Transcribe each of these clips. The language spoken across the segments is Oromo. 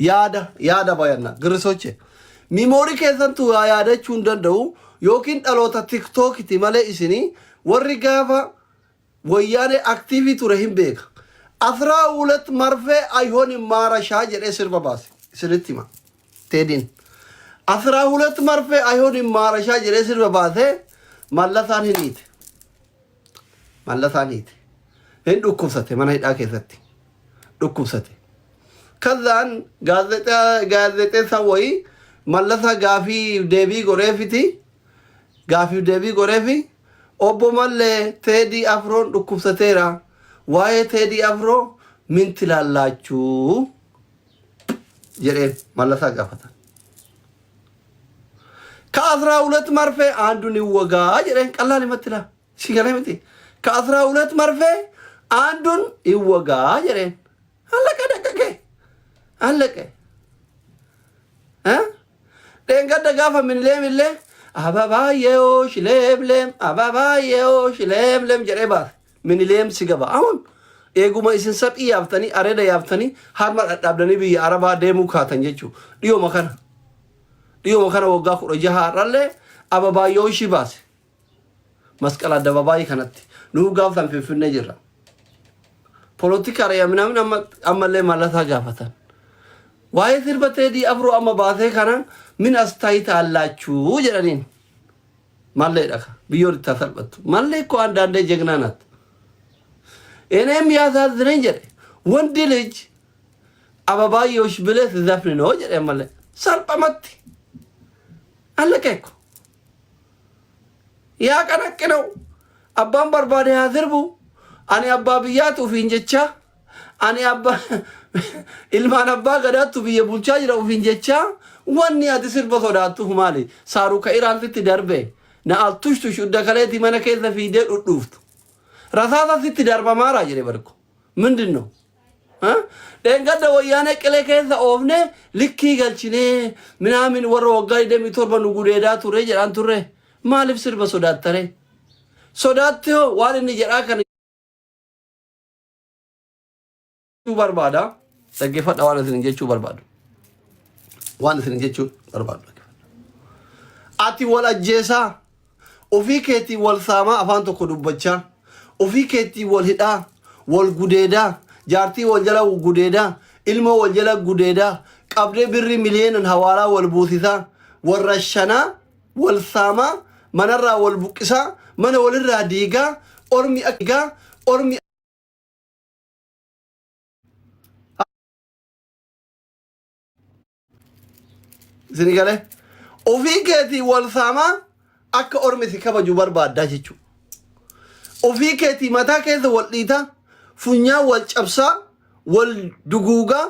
Yaada yaada bayanna girrisoche. Memory keessantu waa yaadachuu hin danda'u yookiin dhaloota tiktookiti malee isinii warri gaafa wayyaanee aktiivii ture hin beeka. Asraa hulet marfee ayhooni maarashaa jedhee sirba baase isinitti hima. Teediin. Asraa hulet marfee ayhooni maarashaa jedhee sirba baasee mallasaan hin hiite. Mallasaan hiite. Hin dhukkubsate mana hidhaa keessatti. Dhukkubsate. Kazaan gaazexeessaa wayii mallasaa gaafii deebii godheefiti gaafiif deebii godheefi obbo Mallee Teedii Afroon dhukkubsateera. Waa'ee Teedii Afroo min tilaallaachuu jedheen mallasaa gaafatan. ከአስራ ሁለት መርፌ አንዱን ይወጋ jedheen ቀላል ይመትላ ሲገለ miti ከአስራ ሁለት መርፌ አንዱን ይወጋ jedheen አለቀ ደቀቀ አለቀ። Dheengadda gaafa minileem illee አበባየሆሽ ለምለም አበባየሆሽ ለምለም jedhee baase minileem si gaba. አሁን eeguma isin saphii yaaftanii areeda yaaftanii harma dhadhaabdanii biyya arabaa deemuu kaatan jechuu dhiyooma kana. Dhiyooma kana waggaa 16 har'allee ababaayyoshii baase. Masqala addababaayii kanatti. Nuu gaafsan Finfinnee jirra. Polotika ምናምን ammallee mallataa gaafatan. Waa'ee sirba Teedii Afroo amma baasee kana ምን አስተያየት አላችሁ jedhaniin. Malleedha biyyoon itti salphattu. Mallee እኮ አንዳንዴ ጀግና ናት። እኔም ያሳዝነኝ jedhe ወንድ ልጅ አበባዮሽ ብለህ ስትዘፍን ነው jedhe malee salphumatti አለቀ እኮ yaa qanaqqinau abbaan barbaade haa sirbu ani abbaa biyyaatu ufiin jecha ani abbaa ilmaan abbaa gadaattu biyya bulchaa jira ufiin jecha wanni ati sirba sodaattuuf maali saaruu ka iraantitti darbe na altushtush udda kaleeti mana keessa fiidee dhudhuuftu rasaasa sitti darbamaaraa jedhe barko ምንድን ነው dheengadda wayyaanee qilee keessa oofne likkii galchinee ምናምን warra waggaa 27 nu gudeedaa ture jedhaan turre maaliif sirba sodaattare sodaatti hoo waan inni jedhaa kana jechuu barbaada dhaggeeffadha waan isin jechuu barbaadu waan isin jechuu barbaadu ati wal ajjeesaa ofii keetii wal saamaa afaan tokko dubbachaa ofii keetii wal hidhaa wal gudeedaa jaartii wal jala gudeedaa ilmoo wal jala gudeedaa qabdee birrii miliyeenan hawaalaa wal buusisaa wal rashanaa wal saamaa manarraa wal buqqisaa mana walirraa diigaa ormi akka ormi isin galee ofii keetii wal saamaa akka ormi si kabaju barbaaddaa jechuudha. Ofii keetii mataa keessa wal dhiitaa, funyaan wal cabsaa, wal duguugaa,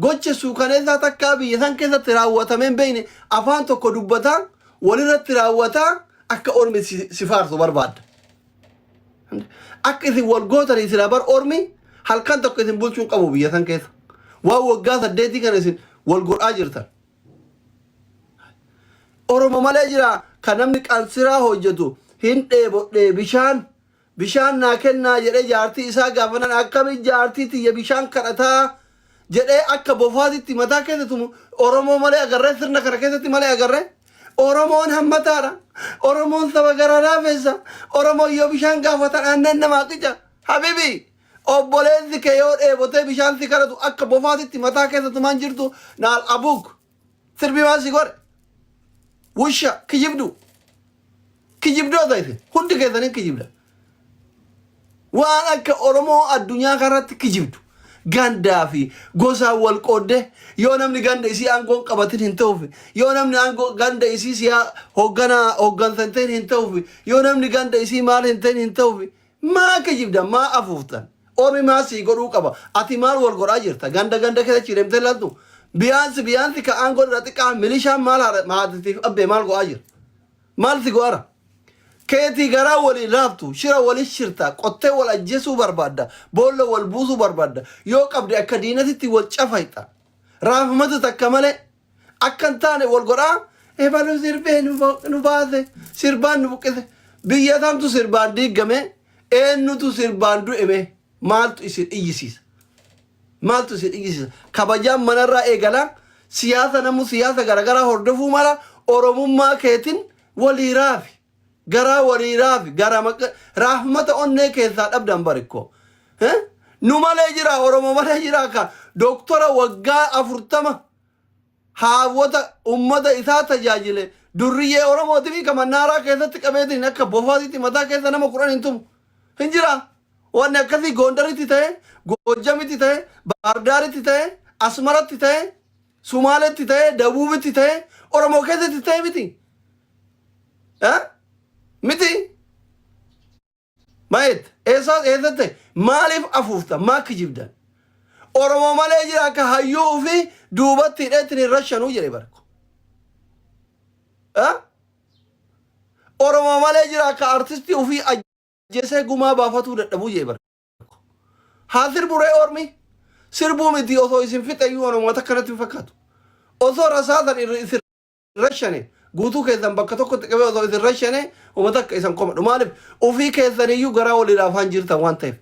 gocha suukaneessaa takkaa biyya san keessatti raawwatamee hin beekne afaan tokko dubbataa, walirratti raawwataa akka ormi si faarsu barbaadda. Akka isin wal gootanii silaa bar ormi halkan tokko isin bulchuu hin qabu biyya san keessa. Waan waggaa 8 kana isin wal godhaa jirtan. Oromo malee jira kan namni qansiraa hojjetu hin dheebodhee bishaan bishaan naa kennaa jedhee jaartii isaa gaafanan akkami jaartii tiyya bishaan kadhataa jedhee akka bofaatitti mataa keessa tumu Oromoo malee agarree sirna kana keessatti malee agarree Oromoon hammataadha. Oromoon saba garaa laafessa. Oromoon yoo bishaan gaafatan aannan namaa qica. Habibi obboleessi kee yoo dheebotee bishaan si kadhatu akka bofaatitti mataa keessa tumaan jirtu naal abuuk sirbi maal si godhe wusha kijibdu kijibdoota isin hundi keessanii kijibda. Waan akka Oromoo addunyaa kanarratti kijibdu. Gandaa fi gosaan wal qoodde yoo namni ganda isii aangoon qabatin hin ta'uuf yoo namni aangoo ganda isii siyaa hoogganaa hooggansa hin ta'in hin ta'uuf yoo namni ganda isii maal hin ta'in hin ta'uuf maa kijibda maa afuuftan ormi maa sii godhuu qaba ati maal wal godhaa jirta ganda ganda keessa chiireemtee laaltu biyaansi biyaansi ka aangoo irraa xiqqaa milishaan maal haadhatiif abbee maal godhaa jira maal si godhara keetii garaa walii laaftu shira walii shirta qottee wal ajjeesuu barbaadda boolla wal buusuu barbaadda yoo qabde akka diinatitti wal cafayxa raafamatu takka malee akka hin taane wal godhaa ebalu sirbee nu baase sirbaan nu buqqise biyya tamtu sirbaan diigame eenyutu sirbaan du'eme maaltu isin iyyisiisa. Maaltu isin iyyisiisa? Kabajaan manarraa eegala. Siyaasa namu siyaasa garaagaraa hordofuu mala Oromummaa keetin walii raafi. Garaa walii raafi. Gara raahmata onnee keessaa dhabdan barikko. Nu malee jira, Oromoo malee jira ka doktora waggaa 40 haawwota ummata isaa tajaajile durriyyee Oromootii fi ka mannaaraa keessatti qabeetiin akka bofaatitti mataa keessa nama 10 hin tumu. Hin jira. Wanni akkasii Goondaritti ta'e, Goojjamitti ta'e, Baardaaritti ta'e, Asmaratti ta'e, Sumaaletti ta'e, Dabuubitti ta'e, Oromoo keessatti ta'e miti. Eh? Miti. Maayet eessaa eessatti ta'e? Maaliif afuufta? Maa kijibdan? Oromoo malee jira akka hayyuu fi duubatti hidheetti hin rashanuu jedhe barko. Eh? Oromoo malee jira akka artistii ofii ajjeesee gumaa baafatuu dadhabuu jedhe barko. Haa sirburee ormi? Sirbuu miti osoo isin fixeyyuu Oromoo takka natti hin fakkaatu. Osoo rasaasan isin rashane guutuu keessan bakka tokkotti qabee osoo isin rashane uummata akka isan komadhu. Maaliif ofii keessaniyyuu garaa walii raafaan jirtan waan ta'eef.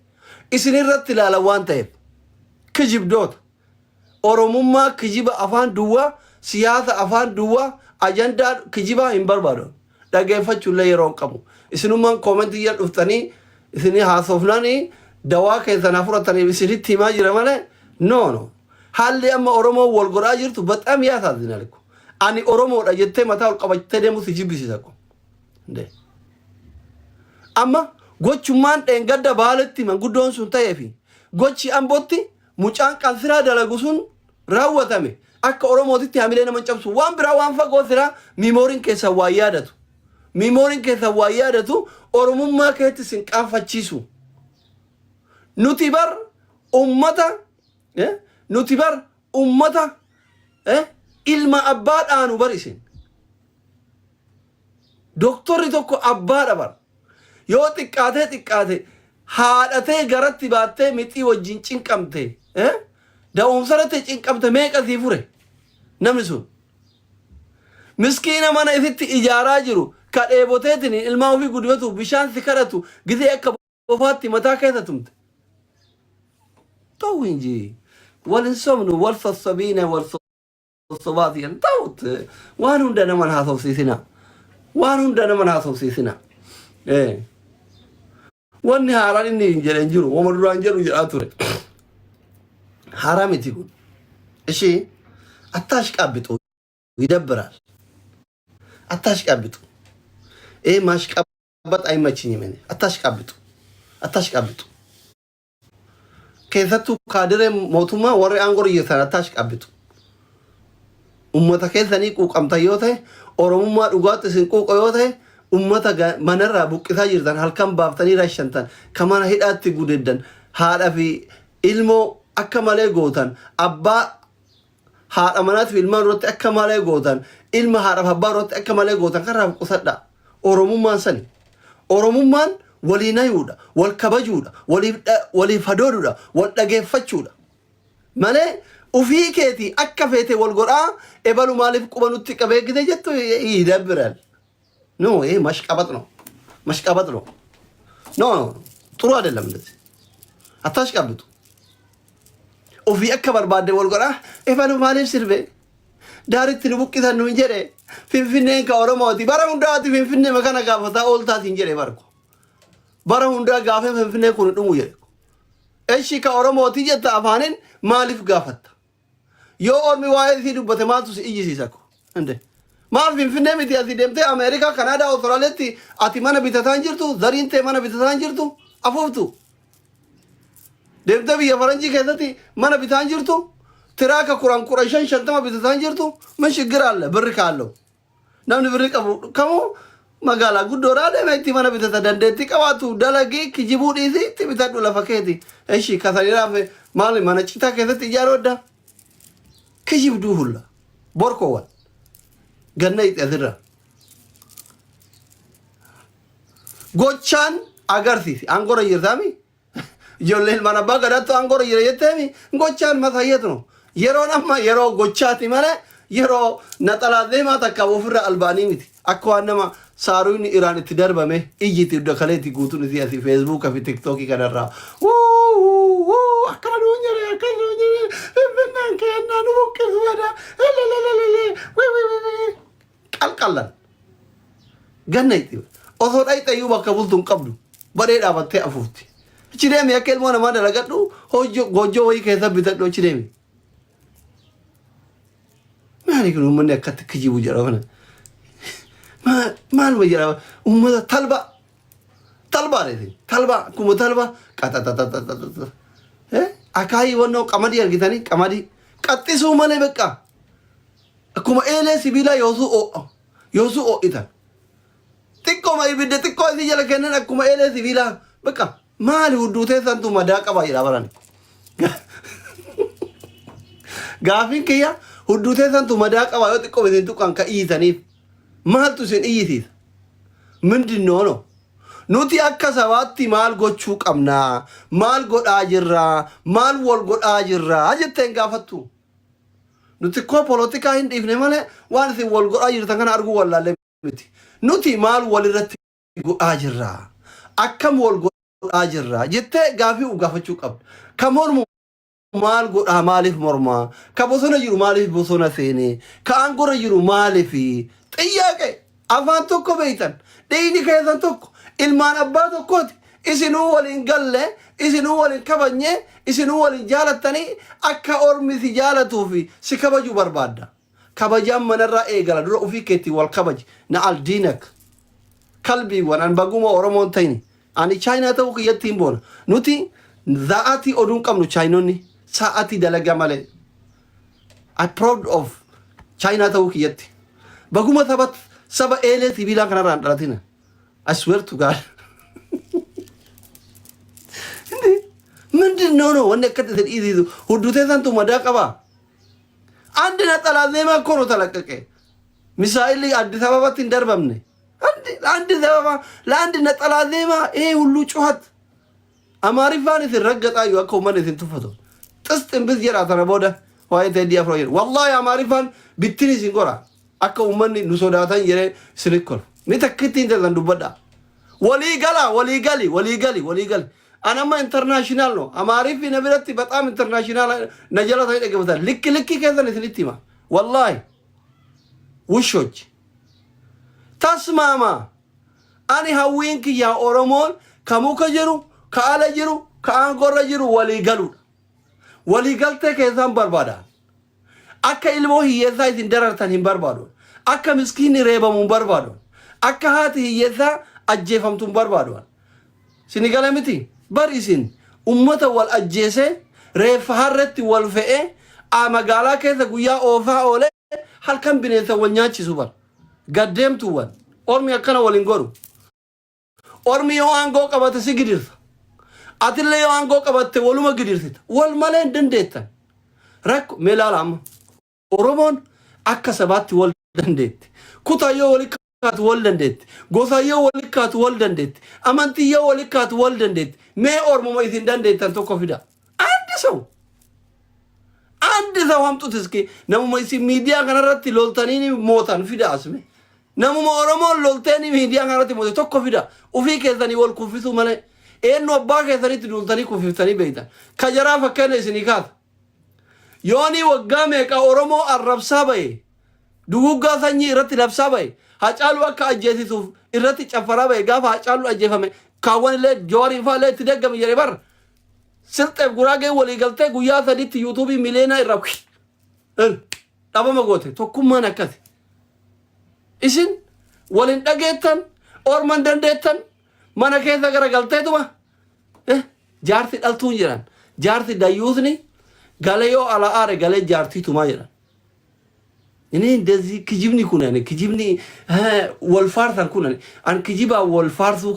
Isin irratti ilaalan waan ta'eef. Kijibdoota. Oromummaa kijiba afaan duwwaa, siyaasa afaan duwwaa, ajandaa kijibaa hin barbaadu. Dhageeffachuullee yeroo hin qabu. Isinummaan koomentii jala dhuftanii isinii haasofnanii dawaa keessan haa fudhataniif isinitti himaa jira malee no no. Haalli amma Oromoon wal godhaa jirtu baxaam yaasaazina likku. Ani Oromoodha jettee mataa ol qabattee deemuu si jibbisiisa kun. Ndee. Amma gochummaan dheengadda Baaletti manguddoon sun ta'ee fi gochi Ambotti mucaan qansiraa dalagu sun raawwatame akka Oromootitti hamilee nama hin cabsu. Waan biraa waan fagoo siraa miimooriin keessan waa yaadatu. Miimooriin keessan waa yaadatu Oromummaa keetti sin qaanfachiisu. Nuti bar ummata nuti bar ummata ilma abbaa dhaanu bar isin. Doktorri tokko abbaadha bar. Yoo xiqqaatee xiqqaate haadhatee garatti baattee mixii wajjin cinqamte da'umsarratti cinqamte meeqa sii fure namni sun. Miskiina mana isitti ijaaraa jiru ka dheeboteetiin ilmaan ofii guddifatu bishaan si kadhatu gisee akka bofaatti mataa keessa tumte. Ta'u inji wal hin sobnu wal sossobiina wal sossobaati hin ta'ut waan hunda naman haasofsiisina. Waan hunda naman haasofsiisina. Wanni haaraan inni hin jedhe hin jiru. Wama duraan jedhu jedhaa ture. Haaraa miti kun. Ishii attaashqaabbixu ይደብራል። አታሽቃብጡ። ይሄ ማሽቃበጥ አይመችኝም እኔ። አታሽቃብጡ፣ አታሽቃብጡ። Keessattuu kaadiree mootummaa warri aangoo jirtan attaashqaabitu. Ummata keessanii quuqamtan yoo ta'e, Oromummaa dhugaatti isin quuqa yoo ta'e, ummata manarraa buqqisaa jirtan halkan baaftanii rashantan ka mana hidhaatti gudeeddan haadha fi ilmoo akka malee gootan abbaa haadha manaatiif ilmaan irratti akka malee gootan ilma haadhaaf abbaa irratti akka malee gootan kanarraa qusadha. Oromummaan sani. Oromummaan walii nayuudha, wal kabajuudha, waliif hadooduudha, wal dhageeffachuudha. Malee ufii keetii akka feete wal godhaa ebalu maaliif quba nutti qabee gite jettu ይደብራል። No ይሄ ማሽቃበጥ ነው፣ ማሽቃበጥ ነው። No ጥሩ አይደለም። እንደዚህ አታሽቃብጡ። Ofii akka barbaadde wal godhaa ebalu maaliif sirbe daaritti nu buqqisan nu hin jedhe Finfinneen ka Oromooti bara hundaati Finfinnee makana gaafataa ooltaatiin jedhe barko bara hundaa gaafee Finfinnee kun dhumu jedhe. Eshi ka Oromooti jetta afaanin maaliif gaafatta? Yoo ormi waa'ee isii dubbate maaltu si iyyisiisa ko? Inde. Maal Finfinnee miti asii deemtee Ameerikaa, Kanaadaa, Awustiraaliyaatti ati mana bitataa hin jirtu, zariin tee mana bitataa hin jirtu, afuuftu. Deemtee biyya faranjii keessatti mana bitaa hin jirtu, tiraaka 10 15 50 bitataa hin jirtu, ምን ችግር አለ? ብር ካለው namni birri qabu kamuu magaalaa guddoodhaa deemee itti mana bitata dandeettii qabaatu dalagii kijibuu dhiisii itti bitadhu lafa keeti. Eshi kasaniidhaaf maali mana citaa keessatti ijaaruu adda kijibduu hulla borkoowwan ganna itti asirra. Gochaan agarsiisi aangoo jirtaami. Ijoollee ilmaan abbaa gadaattu aangoo jira jetteemi gochaan masayyatu. Yeroon amma yeroo gochaati malee yeroo naxalaa deemaa takka ofirra albaanii miti. Akka waan nama Saaruuyni Iraan itti darbame iyyiti dugda kaleeti guutuun isii asii Feesbuuka fi Tiktookii kanarraa. Wuu wuu akkana nuun jedhe akkana nuun jedhe Finfinneen keennaa nu buqqisu jedha elelelelele wii wii wii wii qalqallan. Ganna itti osoo dhayxayyuu bakka bultu hin qabdu badhee dhaabattee afuufti. Achi deemi akka ilmoo namaa dalagadhu goojjoo wayii keessa bitadhu achi deemi. Maali kun uummanni akkatti kijibu jedha kana. Maaluma jedha uummata talba talbaa dha talba akkuma talba qaxaxaxaxaxa. Akaayii wannoo qamadii argitanii qamadii qaxxisuu malee beqqa akkuma eelee sibiilaa yoosuu oo'a yoosuu oo'itan. Xiqqooma ibidda xiqqoo isii jala kennan akkuma eelee sibiilaa beqqa maali hudduu teessantu madaa qaba jedha barani. Gaafiin kiyya hudduu teessantu madaa qaba yoo xiqqoo isin tuqan ka iyyitaniif maaltu isin iyyisiisa? Mindinno no? Nuti akka sabaatti maal gochuu qabnaa? Maal godhaa jirraa? Maal wal godhaa jirraa? Jetteen gaafattu. Nuti koo polotikaa hin dhiifne malee waan isin wal godhaa jirtan kana arguu wallaallee miti. Nuti maal walirratti godhaa jirraa? Akkam wal godhaa jirraa? Jettee gaafii of gaafachuu qabda. Ka mormu maal godhaa maaliif mormaa? Ka bosona jiru maaliif bosona seenee? Ka aangorra jiru maaliif? Xiyyaaqe afaan tokko beeytan dhiigni keessan tokko ilmaan abbaa tokkooti isinuu waliin galle isinuu waliin kabajne isinuu waliin jaalattanii akka ormi si jaalatuu fi si kabaju barbaadda. Kabajaan manarraa eegala dura ofii keetiin wal kabaji na aldiinak kalbiiwwan an baguma Oromoon ta'ini ani Chaayinaa ta'uu kiyyatti hin boona nuti za'atii oduun qabnu Chaayinonni sa'atii dalagaa malee I proud of Chaayinaa ta'uu kiyyatti baguma saba saba eelee sibiilaa kanarraa hin dhalatina I swear to God. ምንድን ነው ነው ወኔ akkatti isin dhiisisu hudduu teessantu madaa qabaa አንድ ነጠላ ዜማ እኮ ነው ተለቀቀ። ሚሳኤል አዲስ አበባ hin darbamne አንድ ዘበባ ለአንድ ነጠላ ዜማ ይሄ ሁሉ ጩኸት። Amaariffaan isin raggaxaayyuu akka uummanni isin tuffatu. Xis ximbis jedha tana booda waa'ee Teedii Afroo jedhu. Wallaahi Amaariffaan bittin isin gora akka uummanni nu sodaatan jedhee isin kola. Mi takkitti hin teessan dubbadha. Walii gala walii gali walii gali walii gali. An amma international no Amaariffi na biratti በጣም international na jala ta'ee dhaggeeffatan likki likki keessan isinitti hima. Wallaahi ውሾች tasmaama ani hawwiin kiyyaa Oromoon ka muka jiru ka ala jiru ka aangorra jiru walii galuudha. Walii galtee keessaan barbaada. Akka ilmoo hiyyeessaa isin darartan hin barbaadu. Akka miskiinni reebamu hin barbaadu. Akka haati hiyyeessaa ajjeefamtu hin barbaadu. Sini gala miti bar isin ummata wal ajjeesee reeffa harretti wal fe'ee magaalaa keessa guyyaa oofaa oolee halkan bineensa wal nyaachisu bar. Gaddeemtuuwwan ormi akkana waliin godhu. Ormi yoo aangoo qabate si gidirsa. Atillee yoo aangoo qabatte waluma gidirsita. Wal malee hin dandeettan. Rakko mee ilaala amma. Oromoon akka sabaatti wal dandeetti. Kutaa yoo wali kaatu wal dandeetti. Gosa yoo wali kaatu wal dandeetti. Amantii yoo wali kaatu wal dandeetti. Mee ormuma isin dandeettan tokko fida. አንድ ሰው አንድ ሰው አምጡት እስኪ namuma isin miidiyaa kanarratti loltanii mootan fida asme namuma Oromoon lolteeni miidiyaa kanarratti moote tokko fida. Ufii keessanii wal kuffisuu malee eenyu abbaa keessanitti duultanii kuffiftanii beeytan ka jaraa fakkeenya isinii kaasa. Yoonii waggaa meeqa Oromoo arrabsaa bahe duguggaa sanyii irratti labsaa bahe Hacaaluu akka ajjeesisuuf irratti caffaraa bahe gaafa Hacaaluu ajjeefame kaawwan illee Jawaariin fa'aa illee itti deggame jedhe bar Silxeef Guraagee walii galtee guyyaa 3tti yuutuubii miliyoona irraa dhabama goote. Tokkummaan akkasi. Isin walin dhageettan orman dandeettan mana keessa gara galteetuma jaarsi dhaltuun jedhan jaarsi dayyuusni galee yoo ala aare galee jaartii tumaa jedhan. እኔ እንደዚህ kijibni kun ani kijibni wal faarsan kun ani an kijibaa wal faarsuu.